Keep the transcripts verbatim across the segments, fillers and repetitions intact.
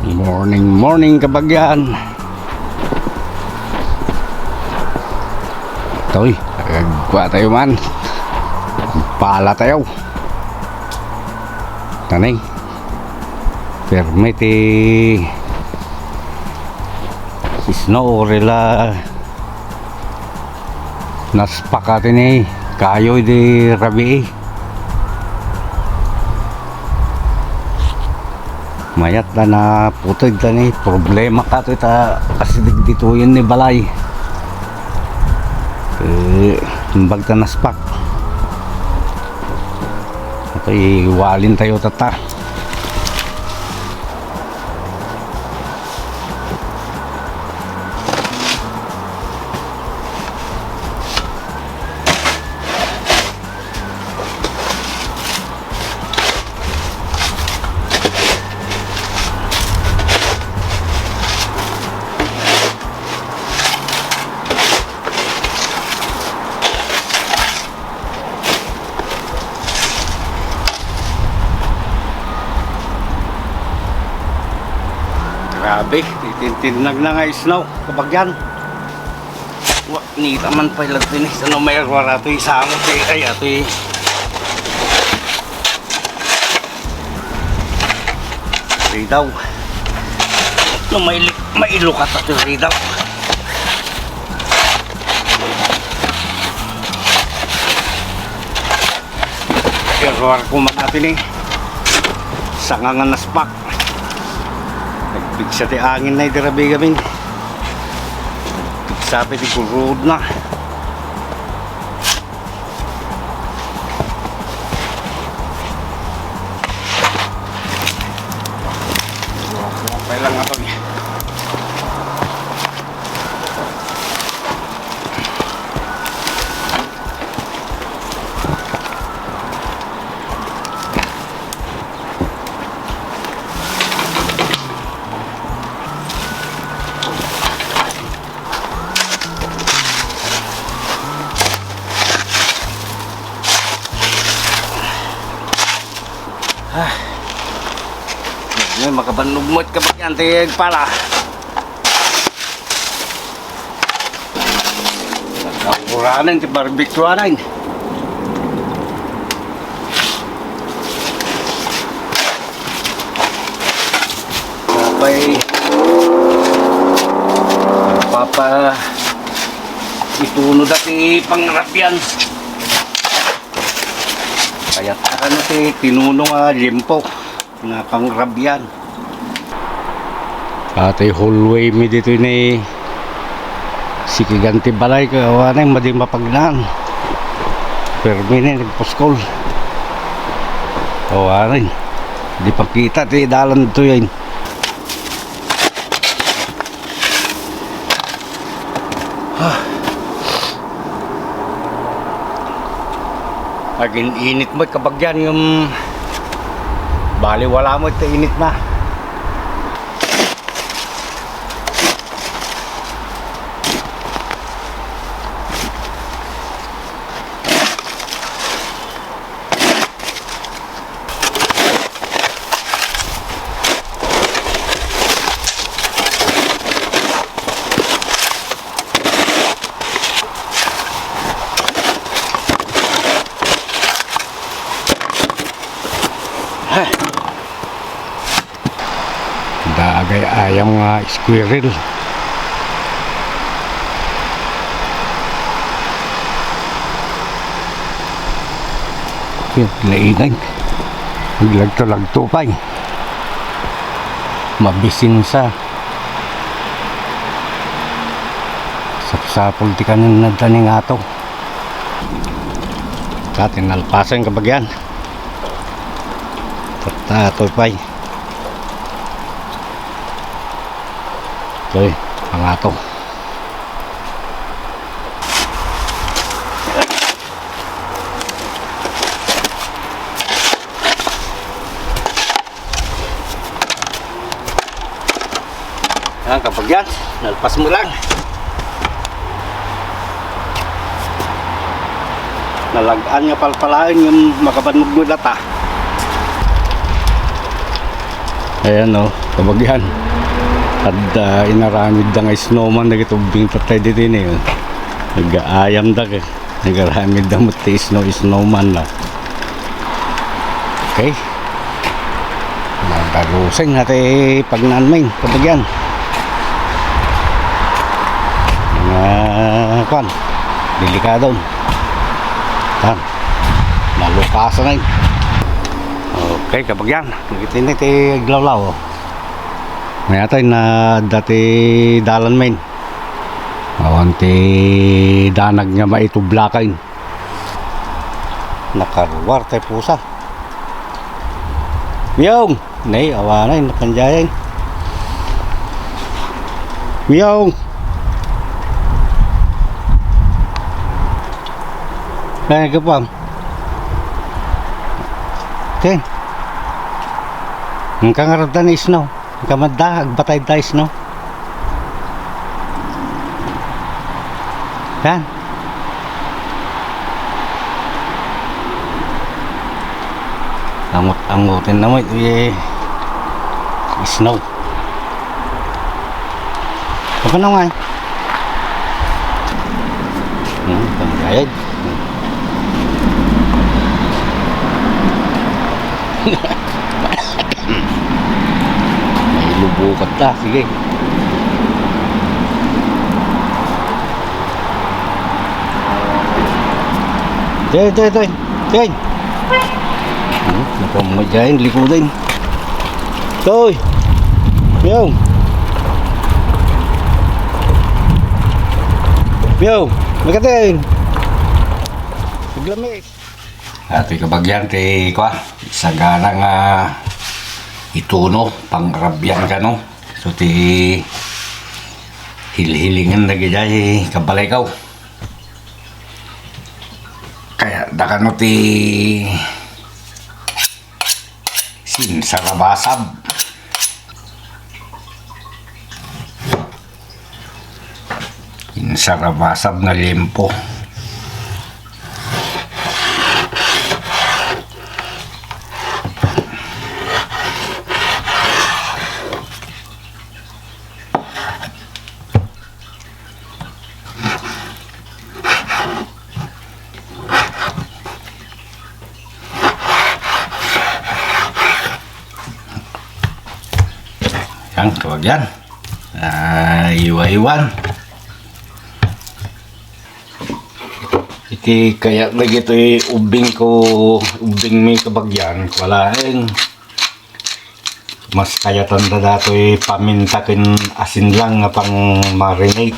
Morning, morning, kabagyan. Toy, agwa tayo man. Pala tayo. Tanay. Permiti. Snow, rela. Naspak ati ni kayo di rabii. Mayat da na puteg ta ni problema kato ita asideg ditoyen ni balay. Eh, imbag ta naspak. Ito, iwalin tayo tata. Grabe, titintinnag na nga snow, kabagyan. Wa, nita man pay lagdi ni, ano, may arwara to, isang, ay, ato, ridaw. No, may, mailukat ato, ridaw. Pero arko man natin eh. Sanga nga naspak. Nagpigsa ti angin na iti rabii gamin. Nagpigsa pa ti kurud na. Okay lang ako niya. Ah. Ngayon, makabannog mo it kabagyan, ti agpala. Nagkakuranan ti barbecue anan. Papa, ituno dati pangrabian. Kayat ano ti tinuno nga liempo. Napangrabian. Pati hallway mi ditoy ni sikigan ti balay, kawanay, madi mapagnaan. Permi ni nagpuskol. Kawanay. Di pakita ti dalan ditoy. Ah. Agin-init mo, kabagyan, yung baliwala mo, ito init na. Dagay ayam nga squirrel. Yun, lainag. Maglagto-lagto pay. Mabisinsa. Sapsapul ti kanan na daning ato. Katin nalpasan kabagyan. Tatta, atoy pay. Itoy, pangato. Ayan, kabagyan, nalpas mo lang. Nalagaan nga palpalaen yung makabannog mo data. Ayan, oh. Kabagian. Adda inaramidda nga snowman dagiti ubbing tattay ditoy ni, oh. Nag-aayamda, eh. Nagaramidda met ti snow, snowman na. Okay. Nagaluseng nga ti pagnaanmin, kabagian. Nga, kwan, delikado. Tan, nalukasan na yun. Okay, kabagian. Iti ni ti aglawlaw, oh. Mayatay na dati dalan, men. Awan ti danag nga maitublakan. Nakaruar tay pusa. Miyong! Nay, awanay, napanjayan. Miyong! Ay, kapam. Okay. Ang kangarap na isno. Kamadda, agbatay da isno. Yan. Angot-angotin na mo, eh, snow. Apa na nga, eh? Hmm, panggayad. May lubukat ta. Sige. Toy, toy, toy. Toy. Hmm, naku, madyain, likudan. Toy. Meow. Meow. Makatin. Aglamis. Atoy kabagian ti kua, sagana nga ituno, pangarabian kano. So ti hilhilingen dagidiay kabalaykaw. Kaya da kano ti sinsarabasab. Insarabasab nga liempo. Yan, kabagian. Ah, iwa-iwan. Iti kayat dagitoy ubbing ko, ubbing mi kabagian, kua laeng. Mas kayatan da datoy paminta ken asin lang nga pang-marinate.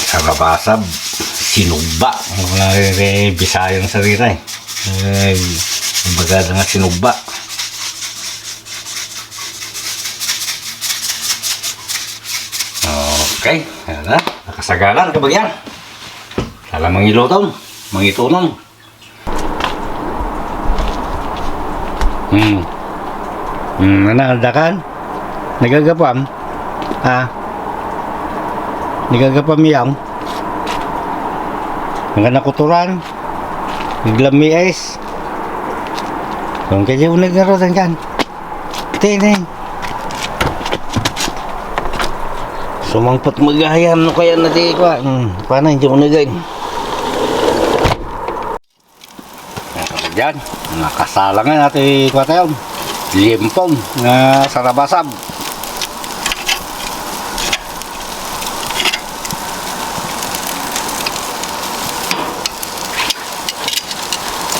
Sarabasab, sinugba. Ano na rin, eh, Bisayan sarita, eh. Eh, kumbaga na nga sinugba. Okay, ayan na. Nakasagaran, kabagian. Sala mangiluton, mangitunon. Hmm. Hmm, ano, dakan? Nagagapam? Ha? Nagagapam yang? Ang kanakuturan? Naglamiis? Kung kaya unag na rodan kan? Tini. Sumangpet magayam no kaya na di kua. Hmm, paano, hindi mo nagay. Diyan, nakasala nga natin kua tayo. Liempong nga sarabasab.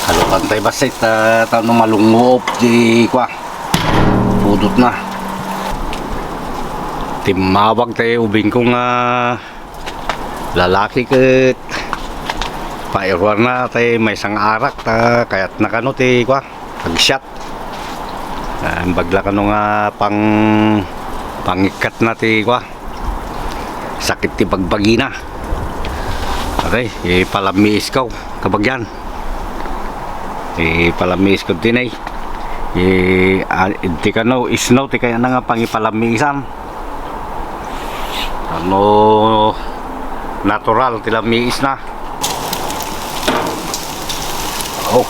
Kalukan tayo basit, ah, tano malunguop di kua. Pudot na. Timmawag tayo ubing ko nga lalaki ket pairuar na tay maysa nga arak ta kayat na kano ti kua, pag-shot. Ah, imbag la kano nga pang, pangikkat na ti kua. Sakit ti bagbagina. Okay, ipalamiis ko, kabagian. Ipalamiis ko dinay. I, ah, di kano, isno, ti kaya na nga pangipalamiisan. Ano, natural ti lamiis na. Oh.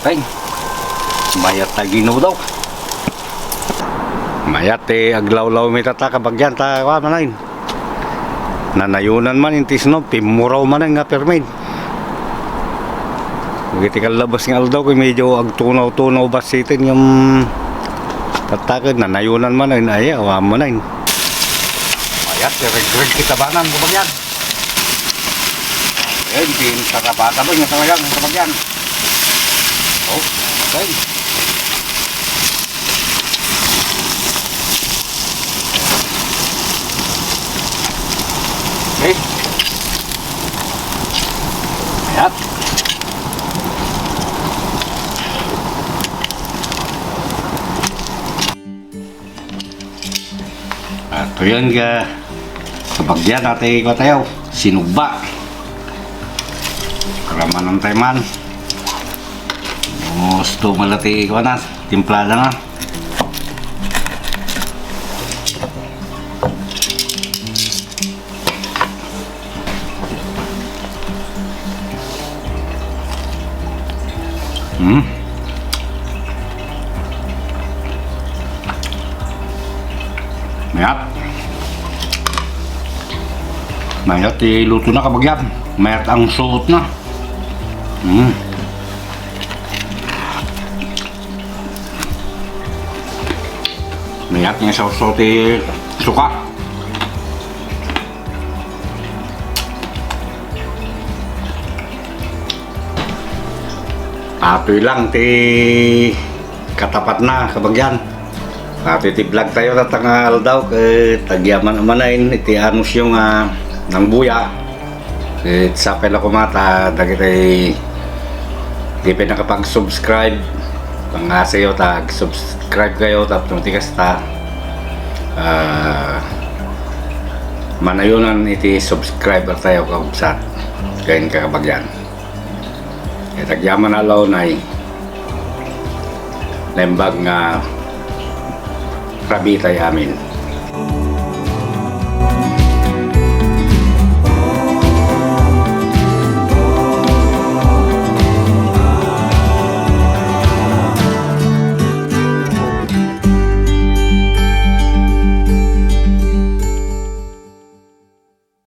Ay. Mayat na ginudaw. Mayat ti aglawlaw mi tatta, kabagyan, ta kuan manen. Nanayonan manen ti snow, pimmuraw manen nga permi. Dagiti kallabas nga aldaw, ket medyo agtunaw-tunaw bassiten ngem tatta ket nanayonan manen, ay, awan manen. Mayat ti regreg ti tabanan, kabagyan. Ayan, din tarabata ba nga talaga, kabagyan. Oh, okay. Okay. Ayan. At yun ka, kabagyan natin ko tayo, sinugba. Para manantay man. Gusto malati ko na, timplada na. Hmm. Mayat. Mayat ti luto na, kabagyan. Mayat ang suot na. Hmm. Mayat nga sausaw ti suka. Atoy lang ti katapatna, kabagyan. Atoy ti vlog tayo tatta nga aldaw, ket agyaman a manen iti anusyo nga nangbuya. Ket sapay la koma ta dagiti di pa nakapag-subscribe, pangngaasiyo ta ag-subscribe kayo tapno ti kasta, ah, manayonan iti subscriber tayo, kakabsat, ken kakabagyan. Ket agyaman a launay, naimbag nga rabii tayo amin.